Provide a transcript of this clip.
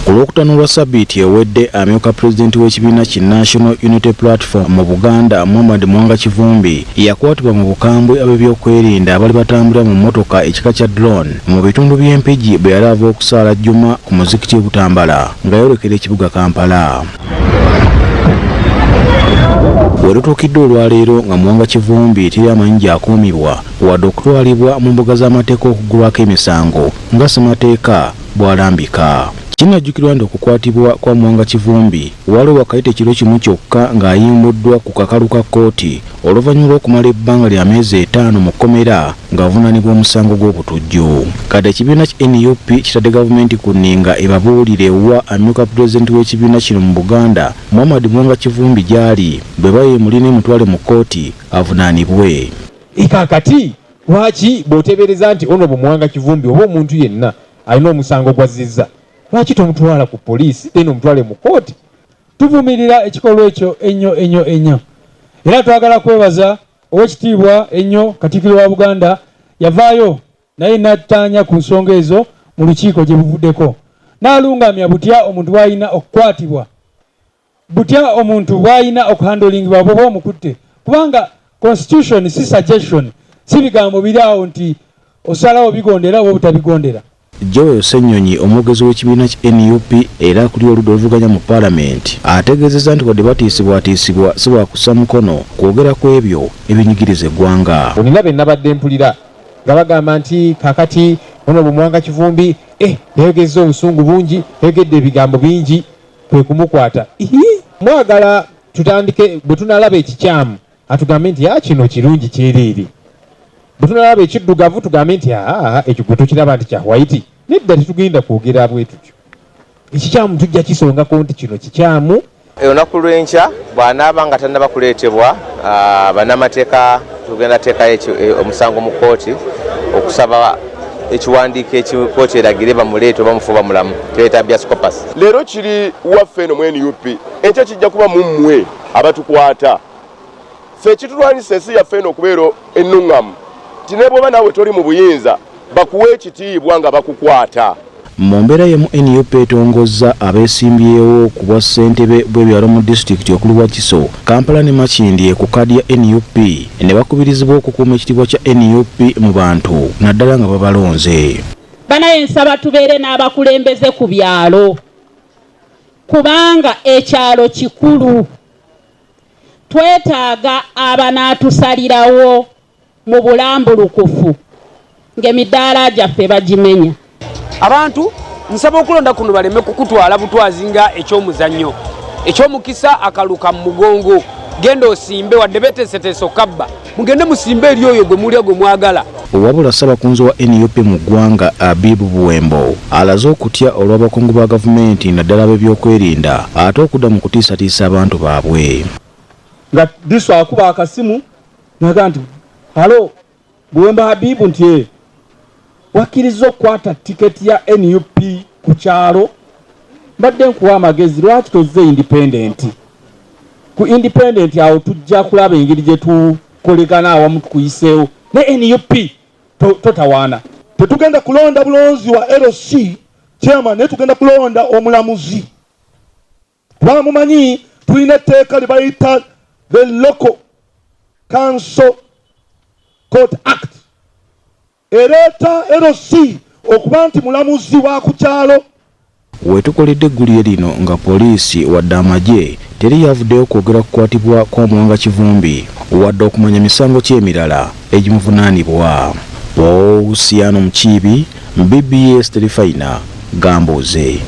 Ku Lwokutaano lwa ssabbiiti ewedde, amyuka pulezidenti w'ekibiina ki National Unity Platform mu Buganda, Muhammad Muwanga Kivumbi, yakwatibwa mu bukambwe ab'ebyokwerinda abali batambulira mu mmotoka ekika kya drone mu bitundu by'e Mpigi bwe yali ava okusaala Juma ku muzikiti e Butambala ng'ayolekera ekibuga Kampala. We lutuukidde olwaleero nga Muwanga Kivumbi teri amanyi gy'akuumibwa wadde okutwalibwa mu mbuga z'amateeka okuggulwako emisango nga ssemateeka bw'alambika. Kinajjukirwa nti okukwatibwa kwa Muwanga Kivumbi waliwo wakayita ekiro kimu kyokka ng'ayimbuddwa ku kakalu ka kkooti oluvannyuma lw'okumala ebbanga lya myezi etaano mu kkomera ng'avunaanibwa omusango gw'obutujju. Kati ekibiina ki nup kitadde gavumenti ku nninga ebabuulire wa amyuka pulezidenti w'ekibiina kino mu Buganda, Muhammad Muwanga Kivumbi gy'ali bw'eba y'emulina emutwale mu kkooti avunaanibwe. Kaakati lwaki bw'oteebereza nti Honourable Muwanga Kivumbi oba omuntu yenna alina omusango gw'azzizza, lwaki tomutwala ku poliisi then omutwale mu kkooti? Tuvumirira ekikolwa ekyo ennyo ennyo ennyo era twagala kwebaza Owekitiibwa ennyo Katikkiro wa Buganda yavaayo naye n'attaanya ku nsonga ezo mu lukiiko gye buvuddeko n'alungamya butya omuntu bw'alina okukwatibwa, butya omuntu bw'alina okuhandolingibwa bw'oba omukutte kubanga Constitution si suggestion, si bigambo biri awo nti osalawo bigondera oba obutabigondera. Joel Ssenyonyi omwogezi w'ekibiina ki nup era akulira oludda oluvuganya mu palamenti ategeezezza nti wadde batiisibwatiisibwa si baakussa mukono kwogera kw'ebyo ebinyigiriza eggwanga. Nina be nabadde mpulira nga bagamba nti kaakati Honourable Muwanga Kivumbi eh yayogezza obusungu bungi, yayogedde ebigambo bingi kwe kumukwata. Ihii mwagala tutandike bwe tunalaba ekikyamu atugambe nti aa kino kirungi kyereere, bwe tunalaba ekiddugavu tugambe nti aa ekyo gwe tokiraba nti kya white. Nedda, tetugenda kwogera bwe tutyo. Ekikyamu tujja kisongako nti kino kikyamu. Olunaku lw'enkya bw'anaaba nga tannaba kuleetebwa bannamateeka, tugenda teekayo omusango mu kkooti okusaba ekiwandiiko ekikooti eragire bamuleete oba mufu oba mulamu, kyebayita habeas corpus. Leero kiri waffe eno mu nup, enkya kijja kuba mu mmwe abatukwata. Ffe ekitulwanyisa ensi yaffe eno okubeera ennungamu nti ne bw'oba naawe toli mu buyinza bakuwe ekitiibwa nga bakukwata. Mu mbeera y'emu nup etongozza abeesimbyewo ku bwa ssentebe bw'ebyalo mu disitulikiti okuli Wakiso, Kampala ne Makindye ku kaadi ya nup ne bakubirizibwa okukuuma ekitiibwa kya nup mu bantu naddala nga babalonze. Banaye nsaba tubeere n'abakulembeze ku byalo kubanga ekyalo kikulu. Twetaaga abanaatusalirawo mu bulambulukufu ng'emidaala gyaffe bagimenya. Abantu nsaba okulonda kuno baleme kukutwala butwazi nga eky'omuzannyo, eky'omukisa akaluka mu mugongo. Genda osimbe, wadde beteeseteese okabba, mugende musimbe eri oyo gwe mulya gwe mwagala. Wabula Ssabakunzi wa nup mu ggwanga Abib Buwembo alaze okutya olw'abakungu ba gavumenti naddala ab'ebyokwerinda ate okudda mu kutiisatiisa abantu baabwe. Nga Diso akuba akasimu naga nti halo Buwembo Habibu nti ee wakkirizza okukwata tiketi ya nup ku kyalo, mbadde nkuwa amagezi lwaki tozze independent? Ku independent awo tujja kulaba engeri gye tukolegana awamu tukuyiseewo, ne nup totawaana. Tetugenda kulonda bulonzi wa LC chairman, naye tugenda kulonda omulamuzi. Kubanga mumanyi tulina etteeka lye bayita the Local Council Court Act ereeta LC okuba nti mulamuzi wa ku kyalo. Wetukoledde eggulire lino nga poliisi wadde amagye teri yavuddeyo kwogera ku kukwatibwa kwa Muwanga Kivumbi wadde okumanya misango ki emirala egimuvunaanibwa. Pausiano Mukiibi, BBS Terefayina, Gambuuze.